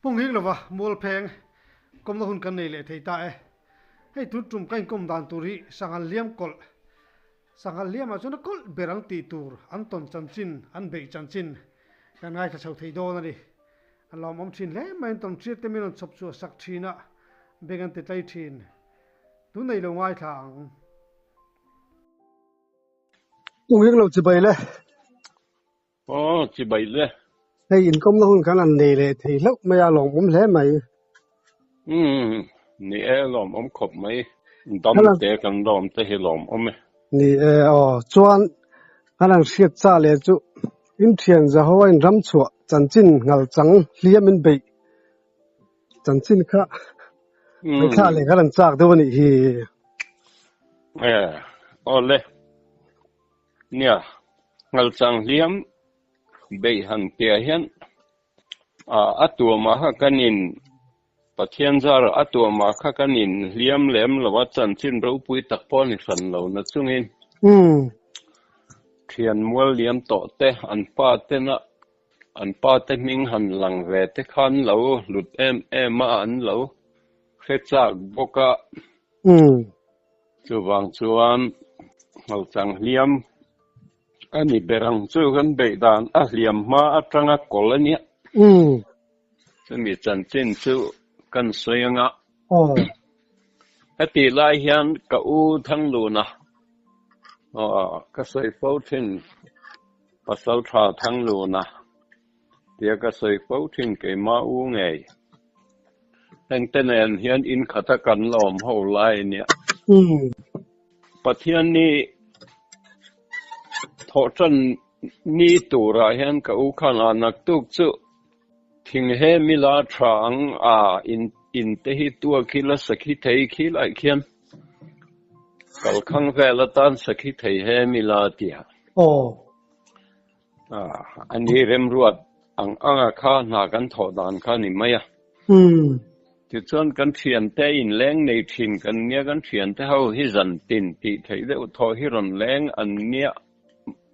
Pung hing lova Mualpheng kawmna hun kan nei leh thei ta e. Hei tun tum ka inkawm dan tur hi Sanghal hliam kawlh, Sanghal hliamah chuan a kawlh ber ang tih tur an tawn chanchin, an beih chanchin kan ngaithla chho thei dawn a ni. A lawmawm thin hle mai an tawn hriat te min rawn chhawp chhuah sak thin a, beng an ti tlai thin. Tun nei lo ngaithla ang. Pung hing lo chibai le. Aw, chibai le. Hei inkawmna hun kan han nei leh thei hlauh mai a, lawmawm hle mai. Umm, ni e, lawmawm khawp mai. Dam te kan lawm te hi lawmawm e. Ni e, aw, chuan kan han hriat cha leh chu in thian Jehovah in ram chhuah chanchin nghal chang hliam in beih chanchin kha ngaihthlah leh kan han chak deuh a nih hi. E, aw le. Nia, Nghalchang hliam beih han piah hian a tuamah kha kan in Pathian zar a tuamah kha kan in hliam lem lo a, chanchin ropui tak pawh a ni hran lo na chungin thian mual liam tawh te an pa tena an pa te hming han lang ve te kha an lo hlut em em a, an lo hre chak bawk a. Chuvang chuan Nghalchang hliam a ni ber ang chu kan beih dan a hliam hma atanga kawl a nia. Chumi chanchin chu kan sawi ang a. Hetih lai hian ka u Thangluna ka sawi fo thin, Pasaltha Thangluna tia ka sawi fo thin keimah u ngei. Hengte nen hian inkhata kan la awm ho lai a nia. Pathian ni thawhtan ni turah hian ka u khan a naktuk chu thing he mila tha ang a in te hi tuak hi la sakhi thei khi lai khian kalkhang vel atan sakhi thei he mila tia. A ni remruat ang anga kha hna kan thawh dan kha a ni mai a. Tichuan kan thiante inleng nei thin kan nia, kan thiante ho hi zan tin tih theih deuh thawh hi rawn leng an nia,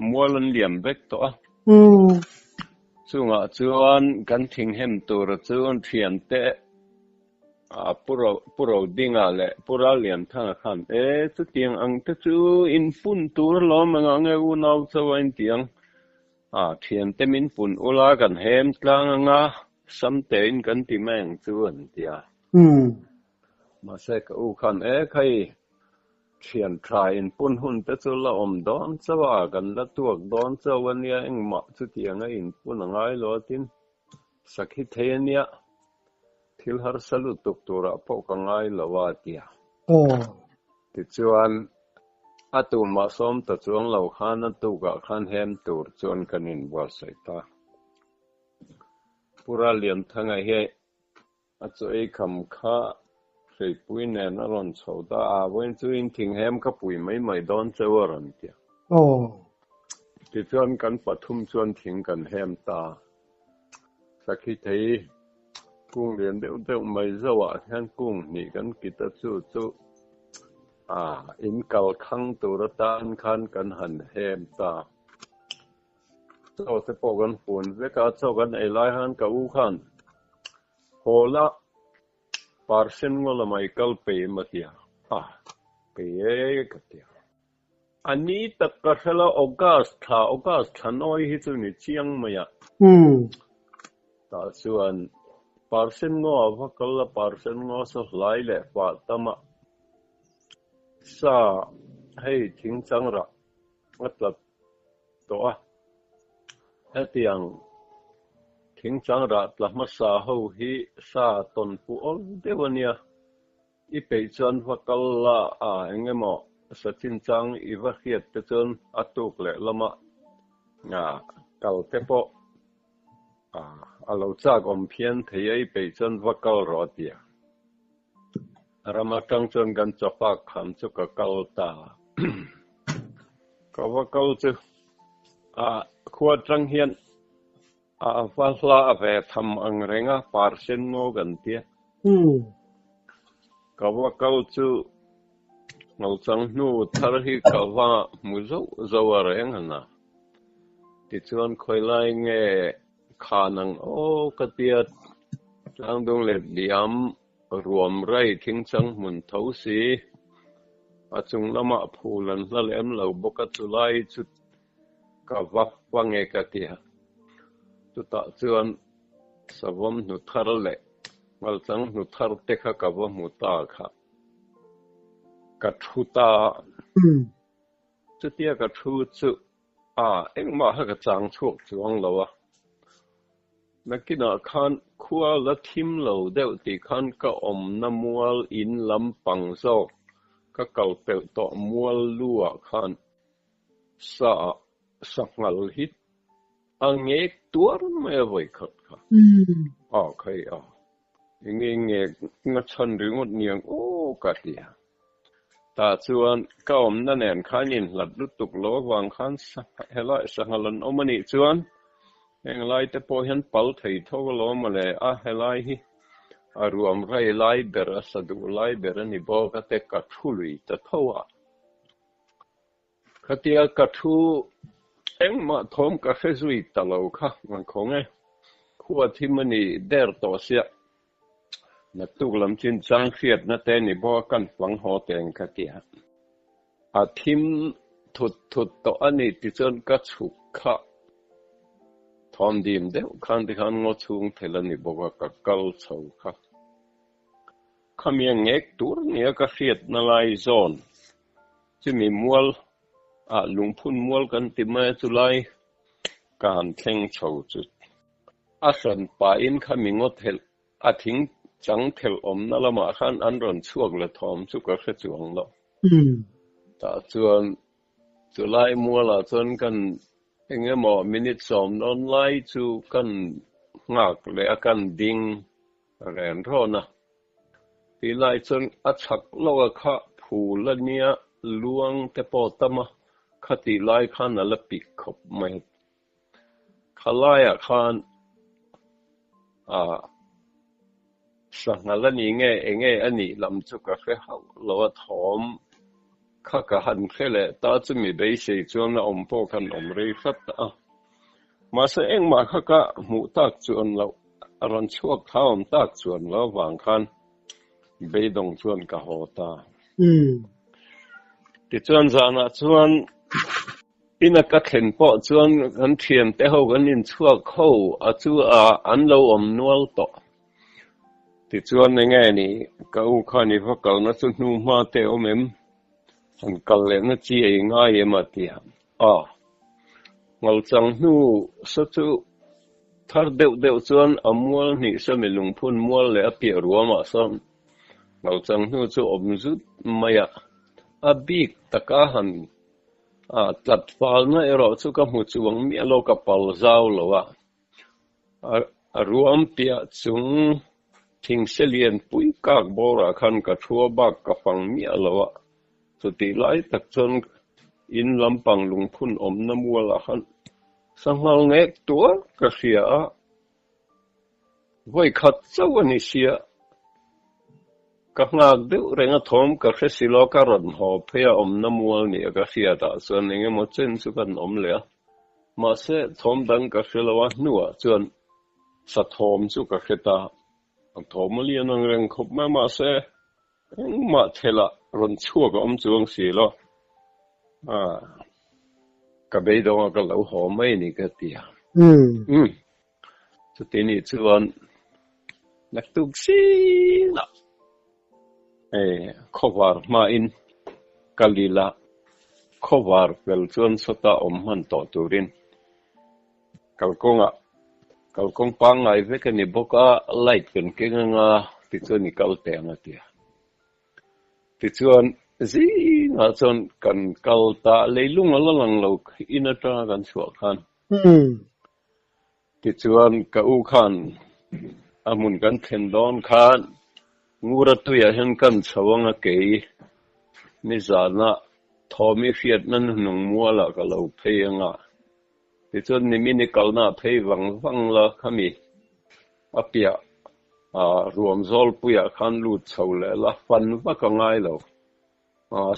mual an liam vek tawh a. Chungah chuan kan thinghem tura chu thiante Pu Rodinga leh Pu Rallianthanga khan, E, chutiang ang te chu in pun tur alawm eng ang e unau cho a intiang a, thiante min pun ula kan hem tlang anga sam tein kan ti mai ang chu an ti a. Mahse ka u khan, E khai, thian tha in pun hun te chu la awm dawn chauh a, kan la tuak dawn chauh a nia, engmah chutianga in pun a ngai lo a tin Sakhi thei a nia, thil harsa lutuk turah pawh ka ngai lo a ti a. Tichuan, a tumah sawm ta chuang lo khan a tukah khan hem tur chuan kan inbuatsaih ta. Pu Rallianthanga hi a chaw ei kham kha hreipui nen a rawn chho ta a, vawiin chu in thing hem ka pui mai mai dawn cheu a rawn ti a. Tichuan kan pathum chuan thing kan hem ta. Sakhi thei kung lian deuh deuh mai zoah hian kung hnih kan kit a chu chu a in kal khang tur atan khan kan han hem ta. Chaw te pawh kan fun vek a, chaw kan ei lai khan ka u khan haw la parsen ngaw lamah i kal pei em a ti a, a pei e ka ti a. A ni tak ka hre lo, August thla, August thla nawi hi chu ni chiang mai a. Tah chuan Parsen ngaw a va kal a, Parsen ngaw saw hlai leh fah tam a, sa hei thing chang rah a tla tawh a. Hetiang thing chang rah tla hmasa ho hi sa tawn pu awl deuh a nia. I peih chuan va kal la a, eng emaw sachin chang i va hriat te chuan a tuk leh lama kal te pawh a lo chak awm phian thei a, i peih chuan va kal rawh a ti a. Ram atang chuan kan chawfak kham chu ka kal ta. Ka va kal chu khua atang hian A va hla ve tham ang reng a, par sen ngaw kan tia. Ka va kal chu Ngauchang hnu thar hi ka va hmu zauh zauh a reng a na. Tichuan khawilai nge khan ang aw ka tia. Tlangdung let liam ruam rai thingchang hmun tho si, a chung lamah phul an hla lem lo bawk a, chulai chu ka va fang e ka ti a. Chutah chuan savawm hnu thar leh ngalchang hnu thar te kha ka va hmu ta kha ka thu ta a. Chutia ka thu chu a engmah kha ka chang chhuak chuang lo a. Nakinah khan khua la thim lo deuh tih khan ka awmna mual in lampang zawk ka kal pelh tawh mual lu ah khan sa ah sanghal hi a ngek tuar mai a vawi khat kha. A khai a, enge ngek na chhan ringawt niang aw ka ti a. Tah chuan ka awmna nen khan inhlat lutuk lo avang khan helai sanghal an awm anih chuan heng lai te pawh hian pal thei tho alawm mawle a, helai hi a ruam rai lai ber a sa duh lai ber a ni bawk a te ka thu lui ta tho a. Khatia ka thu engmah thawm ka hre zui ta lo kha an khawng e, khua thim a ni der tawh sia. Naktuk lam chinchang hriatna te ni bawk a kan fang haw teng ka ti a. A thim thut thut tawh a ni tichuan ka chhuk kha thawm dim deuh khan tikhan ngaw chhung thel a ni bawk a ka kal chho kha. Khami a ngek tur nia ka hriatna lai zawn chumi mual ah lungphun mual kan ti mai a chulai ka han thleng chho chu a hran pahin khami ngaw thelh a thing chang thelh awmna lamah khan an rawn chhuak la thawm chu ka hre chuang lo. Tah chuan chulai mualah chuan kan eng emaw minute sawm dawn lai chu kan nghak leh a kan ding Ren rawn a tih lai chuan a chhak lawk a kha phul a nia luang te pawh tam a, kha tih lai khan a la pik khawp mai. Kha laiah khan ah sanghal a ni nge eng nge a nih lam chu ka hre hauh lo a, thawm kha ka han hre leh ta chu mi beisei chuan a awm pawh khan awm rei hrat a. Mahse engmah kha ka hmuh tak chuan loh, a rawn chhuak thla awm tak chuan lo avang khan beidawng chuan ka haw ta. Tichuan zanah chuan ina ka thlen pawh chuan kan thiante ho kan inchhuak ho a chu a an lo awm nual tawh. Tichuan enge ni ka u khan i va kalna chu hnu hma te awm em? Han kal lehna chi ei ngai em a ti a. A Ngalchang hnu sa chu thar deuh deuh chuan a mual hnih sa mi lungphun mual leh a piah ruamah sawn ngalchang hnu chu awm zut mai a, a bik taka han tlat falna erawh chu ka hmu chuang miah lo, ka pal zau lo a. A ruam piah chung thingse lian pui kak bawrah khan ka thua bak ka fang miah lo a. Chutih lai tak chuan in lampang lungphun awmna mualah khan sanghal ngek tuar ka hria a, vawi khat chauh a ni sia. Ka nghak deuh reng a thawm ka hre si lo, ka rawn haw phei a awmna mual nia ka hriatah chuan eng emaw chen chu kan awm leh a, mahse thawm dang ka hre lo a, hnuah chuan sa thawm chu ka hre ta. A thawm a lian ang reng khawp mai mahse engmah thelah rawn chhuak a awm chuang si lo. Ah, ka beidawng a ka lo haw mai ni ka ti a. Umm, chuti nih chuan naktuk zinah hei khawvar hmain ka lil a, khawvar fel chuan sawta awm hman tawh turin Kalkawngah kalkawng pangngai vek a ni bawk a, light kan keng anga tichuan i kal teh ang a ti a. Tichuan zingah chuan kan kal ta, leilung a la lang lo in atanga kan chhuah khan. Tichuan ka u khan a hmun kan thlen dawn khan Ngura tuiah hian kan chho anga kei nizana thawm i hriatna hnuhnung mualah ka lo phei anga. Tichuan nimin i kalna a phei vang vang la khami a piah ruam zawlpuiah khan lut chho leh la fan vak a ngai lo.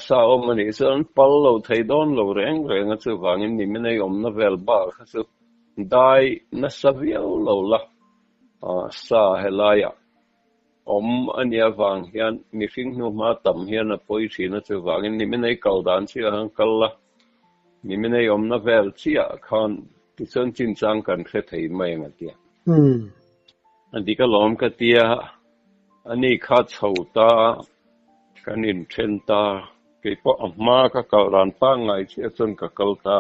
Sa awm a nih chuan pal lo thei dawn lo reng reng a chuvangin nimin ei awmna vel bak kha chu dai nasa viau lo la. Sa helaiah awm a nih avang hian mihring hnuhma tam hian a pawi thin a, chuvangin nimin ei kal dan chiah khan kal la, nimin ei awmna vel chiah khan tichuan chinchang kan hre thei mai ang a tia. A dik alawm ka tia, ani kha chho ta, kan inthen ta, keipawh a hma ka kal dan pangngai chiah chuan ka kal ta.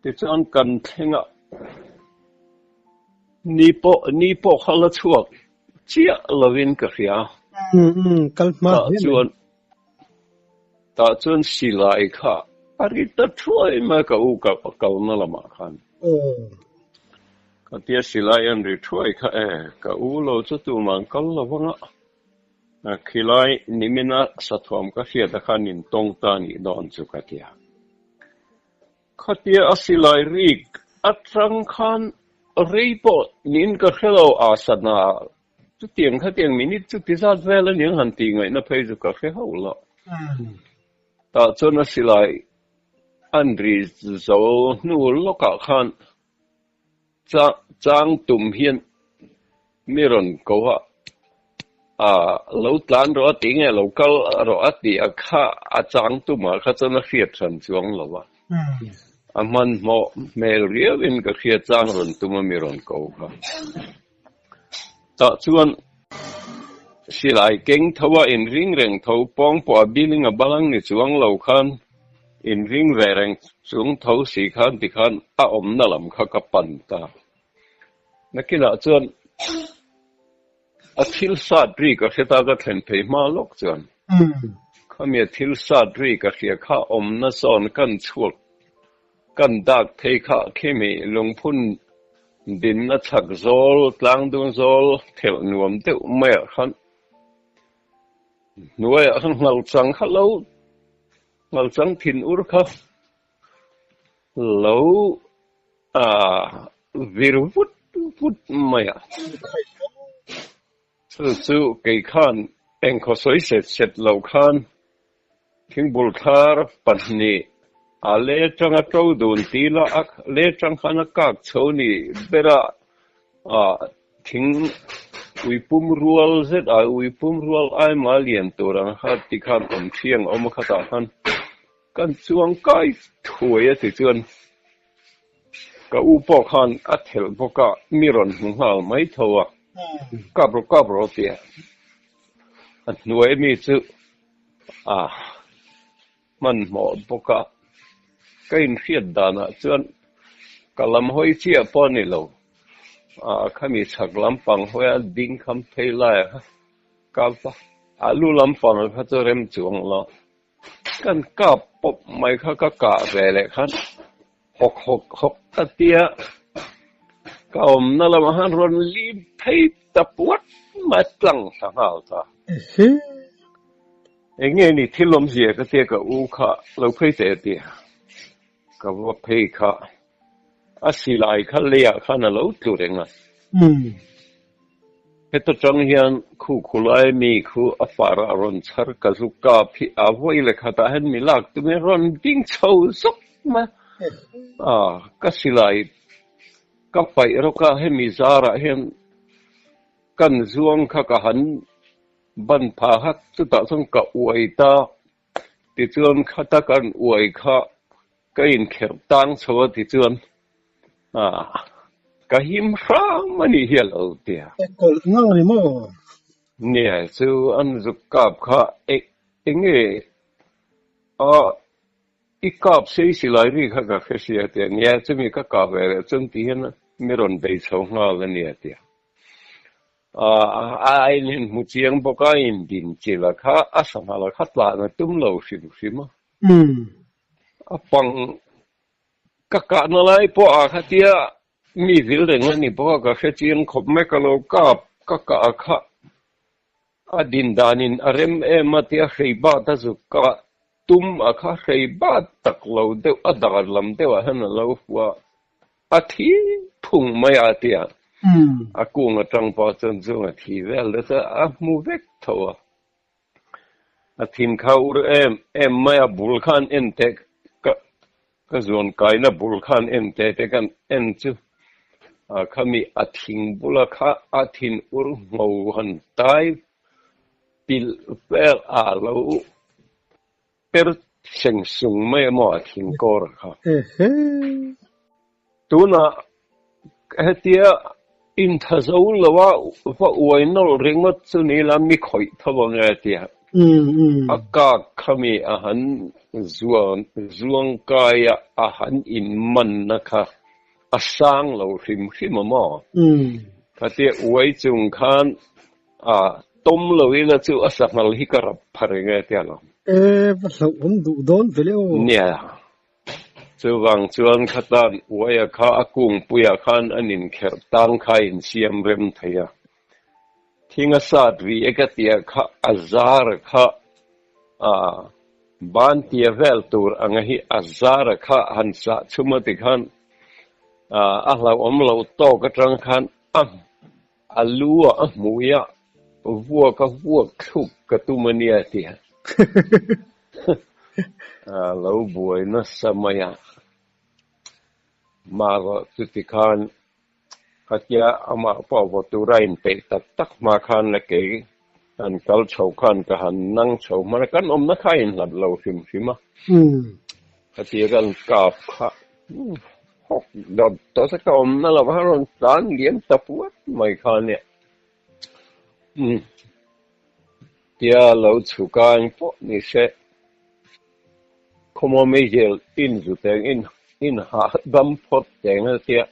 Tichuan kan thleng a, ni pawh ni pawh kha la chhuak chiah lovin ka hria. Kal hma Tah chuan tah chuan silai kha a ri ta thuai mai ka u ka kalna lamah khan. Khatia silai an ri thuai kha e, ka u lo chu tumah kal lo vang a, khilai nimina sathuam ka hriat a khan intawng ta nih dawn chu ka tia. Khatia a silai rik atang khan rei pawh niin ka hre lo a sana chutiang khatiang minute chu ti zat vel a nia han tih ngaihna phei chu ka hre hauh lo. Tah chuan a silai an ri zo hnu lawkah khan Chang tum hian mi rawn ko a, a lo tlan rawh a ti nge lo kal rawh a ti a kha a chang tumah kha chuan a hriat hran chuang lo a, a hmanhmawh hmel riauin ka hria chang rawn tum a mi rawn ko kha. Tah chuan silai keng tho a inring reng tho pawng pawh a biling a balang ni chuang lo khan inring ve reng chung tho si khan tikhan a awmna lam kha ka pan ta. Nakinah chuan a thil sat ri ka hre ta ka thlen phei hma lawk chuan khami a thil sat ri ka hria kha awmna zawn kan chhuak Kan dak thei kha khimi lungphun dinna chhak zawl, tlangdung zawl thelh nuam deuh maiah khan hnuaiah khan ngalchang kha lo ngalchang thin ur kha lo vir vut vut maiah chu chu kei khan engkhaw sawi set set lo khan Thingbul thlar pahnih a le tanga to dun ti la a le tang khan a kak chho ni ber a ah thing ui pum rual zet ah ui pum rual ai mah lian tur ang kha ti khan awm thiang a awm a khatah khan kan chuang kai thuai a ti chuan ka u pawh khan a thelh bawk a mi rawn hmu nghal mai tho a kap rawh kap rawh tia a hnuai mi chu A hmanhmawh bawk a, ka inhriat danah chuan ka lam hawi chiah pawh a ni lo. A khami chhak lampang hawia ding kham phei laia kha kap a, a lu lampang kha chu rem chuang lo. Kan kap pawp mai kha ka kah ve leh khan hawk hawk hawk a tia ka awmna lamah khan rawn lim phei ta puat mai tlang thla nghal ta. Eng nge ni thil awmzia ka tia ka u kha lo phei teh a tia ka va phei kha a silai kha leiah khan a lo tlu reng a. Heta tang hian khu khulai mi khu a far ah rawn chhar ka zu kap hi a vawi le khatah hian mi lak tumin rawn ding chho zawk mai a, ka silai ka paih rawk a, hemi zarah hian kan zuang kha ka han ban pha hak chutah chuan ka uai ta tichuan khata kan uai kha Ka inkherh tang chho a ti chuan ka him hram a nih hi a lo ti a. Kawlh ngang a ni maw? Nia, chu an zuk kap kha eng nge a i kap sei silai ri kha ka hre sia a ti a. Nia, chumi ka kap ve leh chuan ti hian mi rawn bei chho nghal a ni a ti a. A inhmu chiang bawk a, indinchilh a kha a sanghal a kha tlan a tum lo hrim hrim a. A pang ka kahna lai pawh ah khatia mi vil reng a ni bawk a, ka hre chiang khawp mai ka lo kap ka kah a kha a din danin a rem em a tia hrei bat a zuk ka tum a kha hrei bat tak lo deuh a dar lam deuh ah hian a lo hua a thi phung mai a tia a kung atang pawh chuan chung a thi vel nasa a hmu vek tho a. A thin kha ur em em mai a, bul khan en teh ka ka zuan kaina bul khan en teh te kan en chu Khami a thing bula kha a thin ur ngho han tai pilh vel a lo per seng sung mai a maw a thing kawr kha. Tunah hetia intha zo lo a va uai nawlh ringawt chu ni la mi khawih tho ang e tia a kak khami a han zuan zuang kai a a han inmanna kha a sang lo hrim hrim a maw? Khatia uai chung khan a tawm lo ila chu a sanghal hi ka rap pha reng e tia lo. E, va hlauhawm duh dawn ve le aw. Nia, chuvang chuan khatan uaia kha a kungpuiah khan an inkherh tang kha a insiam rem thei a. Thing a sat rih e ka tia kha a zar kha a ban tia vel tur anga hi a zar kha han sah chhum a tikhan a hlauhawm lo tawk atang khan a a lu ah a hmui a vuak a vuak thluk ka tum a nia tia a lo buai nasa mai a. Marawh chuti khan Khatia amah pawh vaw tura inpeih tak tak hma khan la kei han kal chho khan ka han nang chho hman a, kan awmna kha a inhlat lo hrim hrim a. Khatia kan kap kha hawk dawt dawt a, ka awmna lo a rawn tlan liam ta puat mai kha nia. Tia lo chhuk a engpawh ni se. Khawmaw meizel in zu teng in in hah dam phawt teng a tia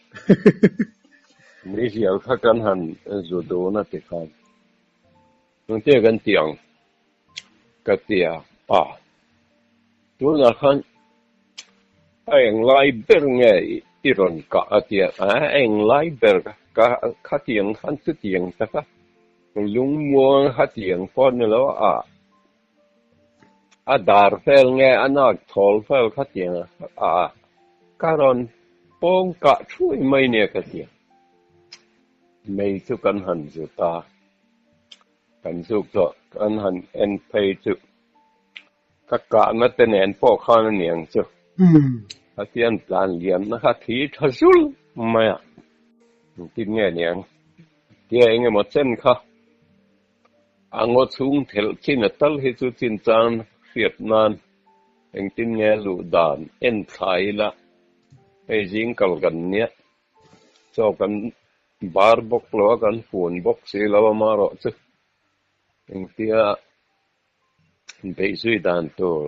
meizial kha kan han zu dun a ti khan engtia kan ti ang ka ti a a tunah khan a englai ber nge i rawn kah a tia a englai ber ka khatiang khan chutiang taka lungmuang khatiang pawh ni lo a. A dar vel nge a nak thawl vel kha tiang a ka rawn pawng kah thui mai nia ka ti a. Mei chu kan han zut a, kan zuk zawh kan han en phei chu ka kahna te nen pawh khan a niang chu Pathian tlan liamna kha thi tha zul mai a, engtin nge niang tia engemaw chen kha A ngaw chhung thelh chin a tal hi chu chin chang hriat nan engtin nge luh dan en thla ila hei zing kal kan nia chaw kan bar bawk lo a kan fun bawk si lo a marawh chu engtia beihzui dan tur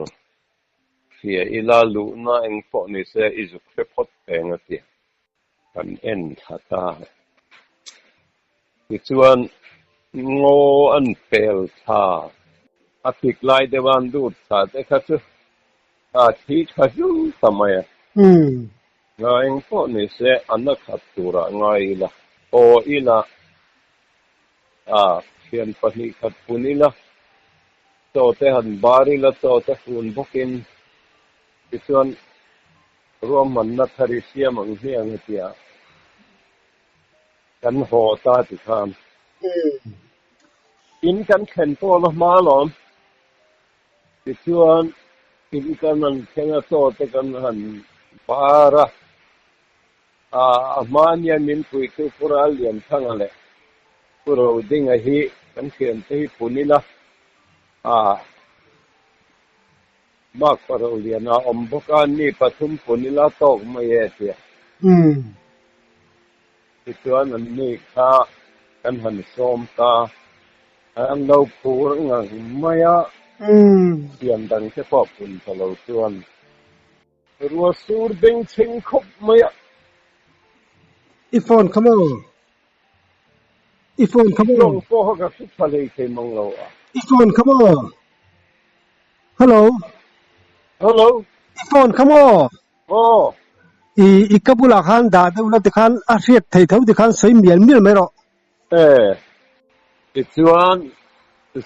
hria ila luhna engpawh ni se i zuk hre phawt peng a ti. Kan en thla ta. Tichuan, ngaw an pel thla, a pik lai deuh a an lut thla te kha chu a thi tha hlu ta mai a. Nga eng pawh ni se a na khat turah ngai ila, aw ila, a thian 2 khat pun ila, chaw te han bar ila, chaw te fun bawkin, tichuan Ruahmanna thar i siam ang hmiang a tia kan haw ta ti khan. In kan thlen pawl a hma alawm. Tichuan in kan han thleng a chaw te kan han bar a, a hma nia min puitu Pu Rallianthanga leh Pu Rodinga hi kan thiante hi pun ila a. Mark pahro lian a awm bawk a, ni pathum pun ila tawk mai e tia. Tichuan an ni kha kan han sawm ta, an lo phur ngang mai a, thian dang te pawh pun ta lo chuan ruah sur bengchheng khawp mai a. I phone kha maw? I phone kha maw? Tawng pawh kha ka hre tha hlei thei mang lo a. I phone kha maw? Hello. Hello. I phone kha maw? Aw. I i ka bulah khan dah deuh la tikhan a hriat thei tho tikhan sawi mial mial mai rawh. E. Tichuan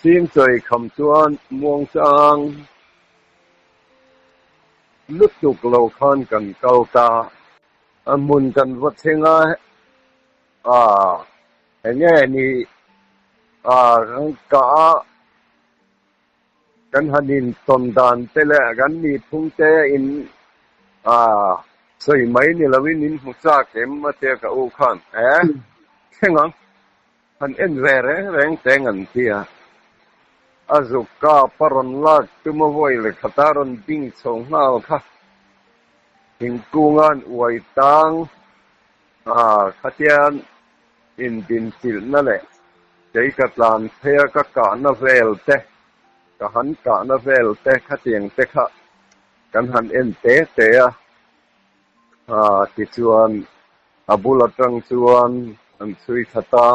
zing chawi kham chuan muangchang lutuk lo khan kan kal ta. A hmun kan va thleng a, ah enge ni ah kan kah a, kan han intawn dan te leh kan nihphung te in ah Sawi mai ni loin in hmu chak em a tia ka u khan e thleng ang han en ve reng reng teng an ti a. A zuk kap a rawn lak tum a vawi leh khat a rawn ding chho nghal kha thingkunga an uai tang a khatian indinchilhna leh kei ka tlan phei a ka kahna vel te ka han kahna vel te khatiang te kha Kan han en te te a, ah tichuan a bul atang chuan an chhui thla ta,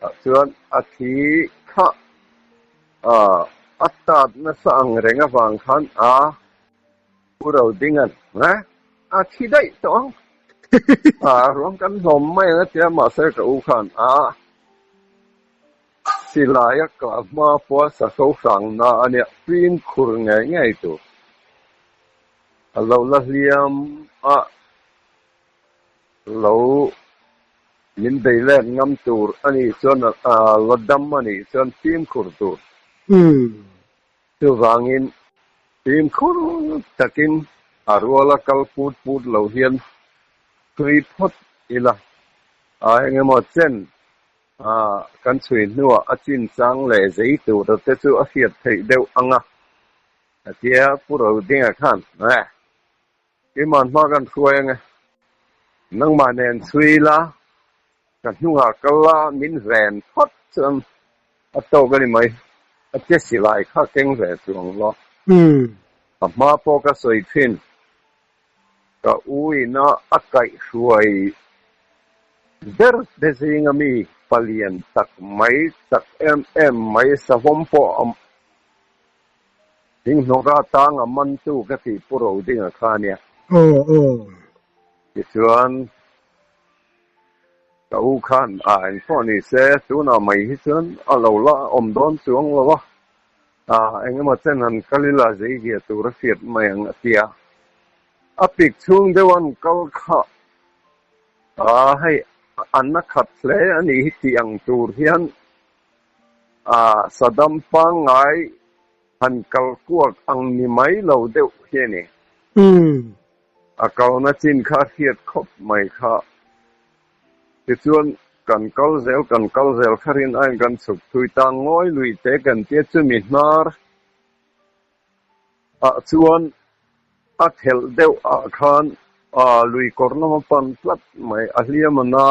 ah chuan a thi kha ah a tat nasa ang reng avang khan a pu ro ding an eh a thi daih tawh ang, ah ruang kan hlawm mai ang a tia mahse ka u khan a. Silai a kah hma pawha saso hrangna a nia, fimkhur ngei ngei tur. A lo la hliam a, lo min bei let ngam tur a nih chuan a la dam a nih chuan fimkhur tur. Chuvangin fimkhur takin a ruala kal put put lo hian thui phawt ila, a engemaw chen A, kan chhui hnuah a chin chang leh zei tur te chu a hriat theih deuh ang a, a tia Pu Rodinga khan, Eh, keimah hma kan hruai ang e, nangmah nen chhui la, ka hnungah kal la, min ven phawt chuan a tawk a ni mai, a tia silai kha keng ve chuang lo. A hma pawh ka sawi thin, Ka uina a kaihhruai ber te zinga mi palian tak mai chak em em mai savawm pawh a dinghnawka tang a mantu ka tih Pu Rodinga kha a nia. Aw aw. Tichuan ka u khan a engpawh ni se tunah mai hi chuan a lo la awm dawn chuang lo a, Engemaw chen han kal ila zei zia tur a hriat mai ang a ti a. A pik chhung deuh an kal kha hei an na khat hle a nih hi tih ang tur hian Saddam pangngai han kal kuak ang ni mai lo deuh hi a ni. A kalna chin kha a hriat khawp mai kha. Tichuan, kan kal zel, kan kal zel kha rin aiin kan chhuk thui ta ngawi lui te kan tia chumi hnar ah chuan a thelh deuh ah khan lui kawr lama pan tlat mai, a hliam a na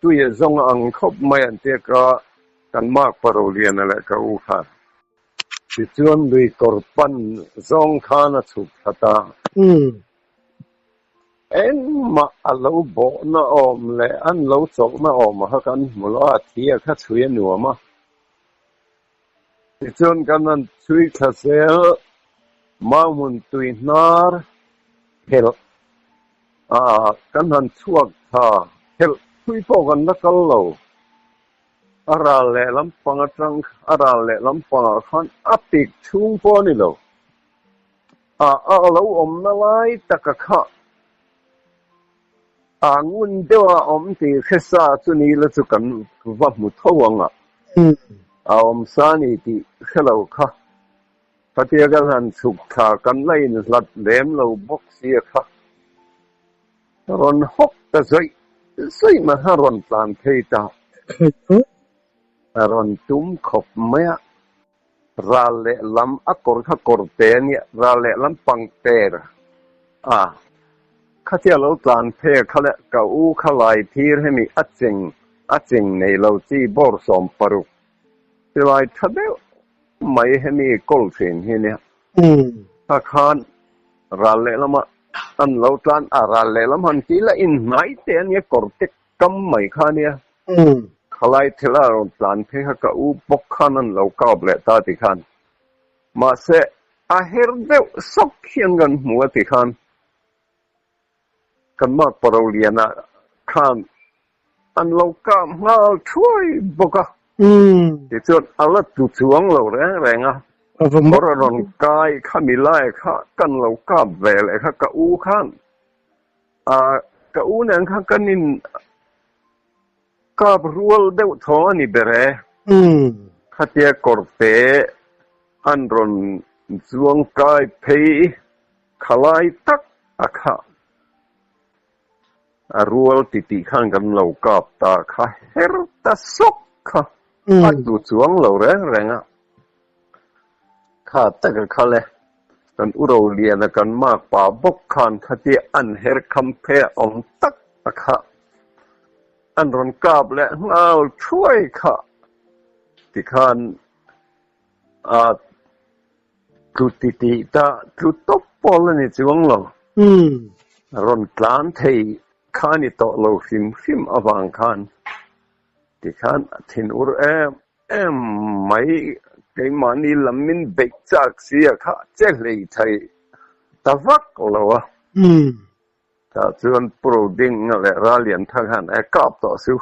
tui a zawng a ang khawp mai an tia ka kan mark Paroliana leh ka u khan. Tichuan lui kawr pan zawng khan a chhuk thla ta. Engmah a lo bawhna awm leh an lo chawlhna awm a kha kan hmu lo a, thi a kha chhui a nuam a. Tichuan kan han chhui thla zel, Mauhmun tui hnar phelh a kan han chhuak thla, phelh thui pawh kan la kal lo. A ral leh lampang atang a ral leh lampangah khan a pik chhung pawh a ni lo. A a lo awmna lai taka kha a ngun deuh a awm tih hre sa chu ni la chu kan va hmu tho ang a, a awm sa ni tih hre lo kha khatia kan han chhuk thla kan la inhlat lem lo bawk sia kha rawn hawk ta zawih zawih mai kha rawn tlan phei ta a rawn tum khawp mai a. Ral leh lam a kawr kha kawr te a nia, ral leh lam pang per a khatia lo tlan phei a kha leh ka u kha lai thir hemi a cheng a cheng nei lo chi bawr 60 silai tha deuh mai hemi kawl thin hi nia. Kha khan ral leh lama an lo tlan a ral leh lam han tih lah inhnai te a nia kawr te Kam mai kha nia. Khalai thil a rawn tlan phei kha ka u bawk khan an lo kap leh ta ti khan. Mahse a her deuh sawk hian kan hmu a ti khan. Kan mark Paroliana khan an lo kap nghal thuai bawk a. Tichuan a la tlu chuang lo reng reng a. Kawr a rawn kai kha milai kha kan lo kap ve leh kha ka u khan. Ah, ka u nen khan kan in kap rual deuh thaw a ni ber e. Khatia kawrte an rawn chuang kai phei khalai tak a kha a rual titih khan kan lo kap ta kha her ta sawk kha a tlu chuang lo reng reng a. Kha taka kha le kan u Roliana kan mak pa bawk khan khatia an her kham phe a awm tak a kha an rawn kap leh nghal thuai kha tikhan a tlu titih ta tlu tawp pawl a ni chuang lo. Rawn tlan thei kha ni tawh lo hrim hrim avang khan tikhan a thinur em em mai keimahni lam min beih chak si a kha che hlei thei ta vak lo a. Tah chuan Pu Rodinga leh Raliantha khan e kap tawh su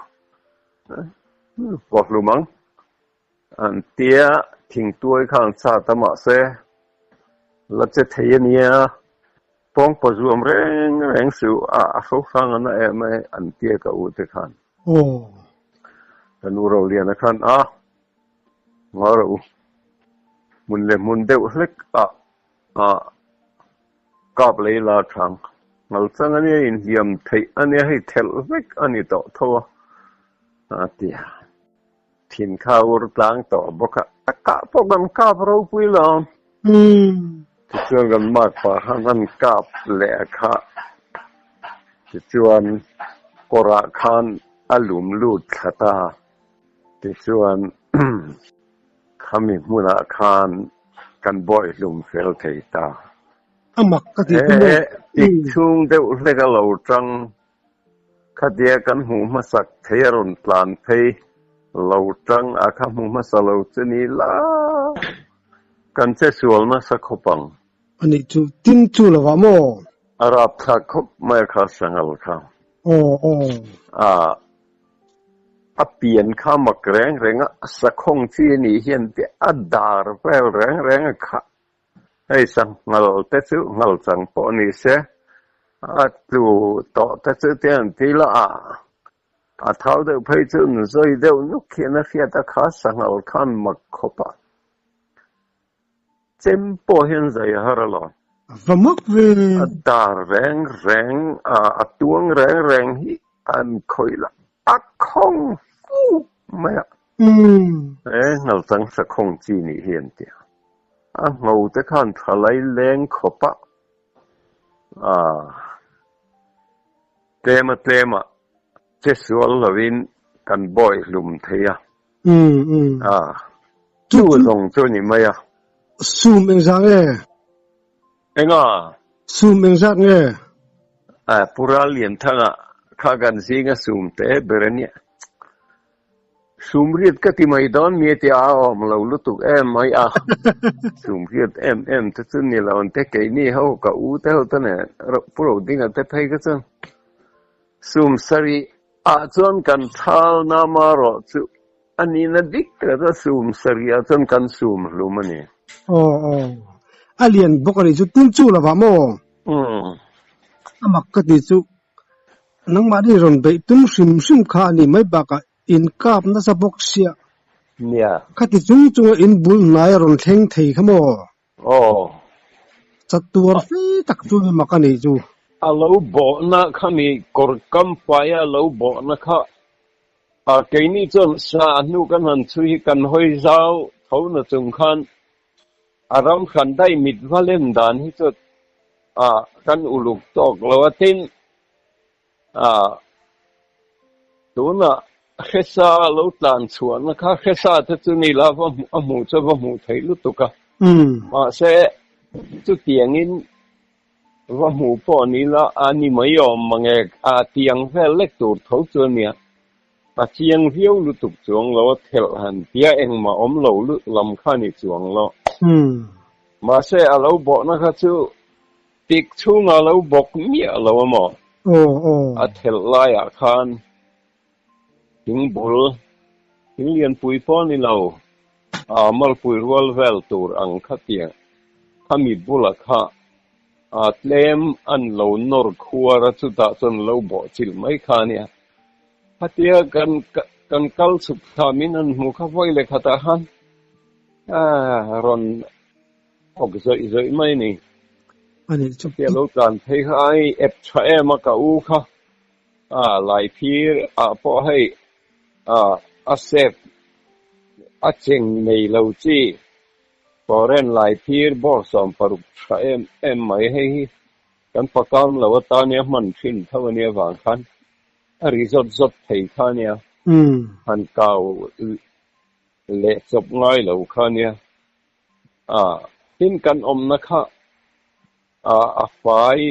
vawhlum ang an tia thingtuai khan sa ta mahse la che thei a nia pawngpaw zuam reng reng su a a hro hrang a na em e an tia ka u te khan. Ka nu Roliana khan a ngaw rawh u hmun leh hmun deuh hlek ah a kap lei la thang ngal chang a nia inhliam theih a nia hei thelh vek a ni tawh tho a a ti a thin kha ur tlang tawh bawk a a kah pawh kan kap ropui lo tichuan kan mark pah khan an kap leh a kha tichuan kawrah khan a lum lut thla ta tichuan Khami hmunah khan kan bawihlum fel thei ta. A mak ka ti chu maw? He tik chhung deuh hlek a lo tang. Khatia kan hmuh hmasak thei a rawn tlan phei lo tang a kha hmu hmasa lo che ni la kan che sual nasa khawp ang. A nih chu tin chu lovah maw? A rapthlak khawp mai a kha sanghal kha. Aw aw. A A pian kha mak reng reng a, sakhawng chi a nih hian te a dar vel reng reng a khah. Hei sanghal te chu nghal chang pawh ni se, a tlu tawh te chu te an ti la a, a thau deuh phei chu an zawi deuh nuk hian a hriat a kha sanghal khan mak khawp a. Chem pawh hian zai a har alawm. A va mak ve. A dar reng reng a, a tuang reng reng hi an khawih la, a khawng fuk mai a. He ngalchang sakhawng chi nih hi an ti a. A ngho te khan thalai leng khawp a, a tlema tlema che sual lovin kan bawi hlum thei a. A, chu zawng chu ni mai a. Sum engzah nge? Enga? Sum engzat nge? A, Pu Rallianthanga kha kan zinga sum te ber a nia. Sum riat ka ti mai dawn mi a ti a, a awm lo lutuk em mai a. Sum riat em em te chu ni lo ang te, keini ho ka u te ho te nen Pu Rodinga te phei kha chuan sum sarih ah chuan kan thal nama rawh chu a nihna dik tak a sum sarih ah chuan kan sum hlum a ni. Aw aw. A lian bawk a nih chu tin chu lovah maw? Umm. A mak ka ti chu nangmahni rawn beih tum hrim hrim kha a nih mai bakah in kap nasa bawk sia. Nia. Khati chung chunga in bul hnai a rawn thleng thei kha maw? Aw. Chatuar fe tak chu ni mak a nih chu. A lo bawhna kha mi kawr kam faia a lo bawhna kha a keini chuan sa hnu kan han chhui hi kan hawi zau tho na chung khan a ram hran daih mit va lem dan hi chu a kan uluk tawk lo a tin a tunah hresa lo tlan chhuahna kha hresa te chu ni la va a hmuh chu va hmuh theih lutuk a mahse chutiangin va hmuh pawh ni la a ni mai awm mange a tiang vel lek tur tho chu a nia a chiang viau lutuk chuang lo a thelh han tia engmah awm lo lam kha ni chuang lo mahse a lo bawhna kha chu Tik chhunga lo bawk miah lo a maw? A thelh laiah khan thing bul, thing lianpui pawh ni lo, a malpui rual vel tur ang kha tiang khami bula kha a tlem an lo nawr khuar a, chutah chuan lo bawh chilh mai kha a nia. Khatia kan kan kal chhuk thla min han hmu kha vawi leh khatah khan a rawn awk zawih zawih mai a ni. Ani chu Tia lo tlan phei kha ai ep tha em a ka u kha a lai phir ah pawh hei a a sep a cheng nei lo chi foreign lai phir bawr 16 tha em em mai hei hi kan pakam lo atania hman thin tho ania vang khan a ri zawt zawt thei kha ania han kau leh chawp ngai lo kha ania a tin kan awmna kha a a fai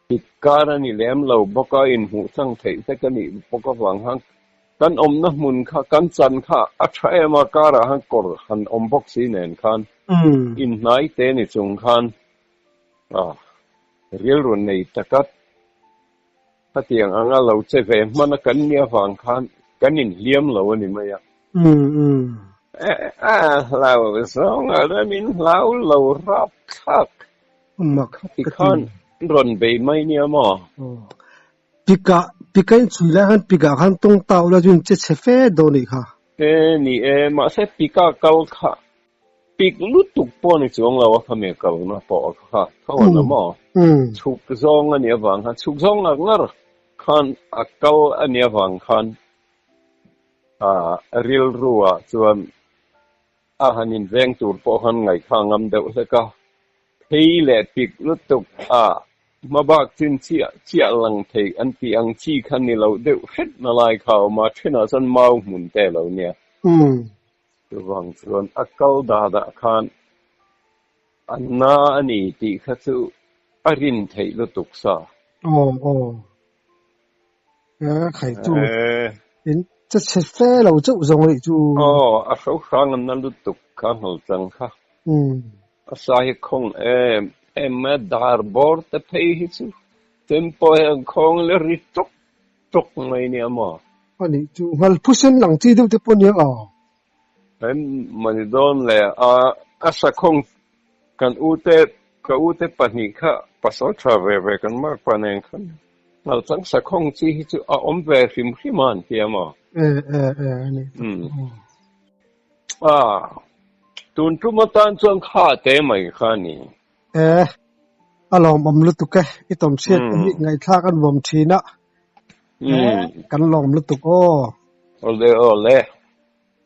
pik kar a ni lem lo bawk a inhmuh chang theih vek a nih bawk avang khan kan awmna hmun kha kan chan kha a tha em a karah khan kawr han awm bawk si nen khan inhnai te ni chung khan a rilru nei taka Khatiang anga lo che ve hman a kan nia vang khan kan inhliam lo a ni mai a. A hlau zawng a rem in hlau lo rap thlak khati khan rawn bei mai nia maw? Pika pika in chhui lai khan pika khan tawng tau la chu in che chhe fe dawn anih kha. E ni e, mahse pika kal kha Pik lutuk pawh ni chuang lo a khami kalna pawh kha tho a la maw? Chhuk zawng a nih avang khan, chhuk zawng ngar ngar khan a kal a nih avang khan rilru ah chuan a han inveng tur pawh khan ngaihkha ngam deuh hlek a, phei leh pik lutuk a hmabak chin chiah chiah lang thei an tih ang chi kha ni lo deuh hret na lai kha a awm a, thenah chuan mau hmun te a lo nia. Chuvang chuan a kal dadah khan a na a ni tih kha chu a rin theih lutuk sa. Aw aw. E khai chu in che chhe fe lo chauh zawng rih chu. Aw a hro hrang a na lutuk kha hnawlh chang kha. A sa hi khawng em em mai a, dar bawr te phei hi chu tempo hian khawng la ri tawk tawk mai nia maw? Anih chu nghal phusen lang chi deuh te pawh nia aw. Kan mani dawn le a, a sakhawng kan ute ka ute pahnih kha pasal tha ve ve kan mark pa nen khan nghal chang sakhawng chi hi chu a awm ve hrim hrim a an tia maw? E e e anih chu aw. A, tun tum atan chuan kha te mai kha a ni. E, a lawmawm lutuk e, i tawmchhiat te hi ngaihthlak a nuam thin a, e, kan lawm lutuk aw. Awle awle.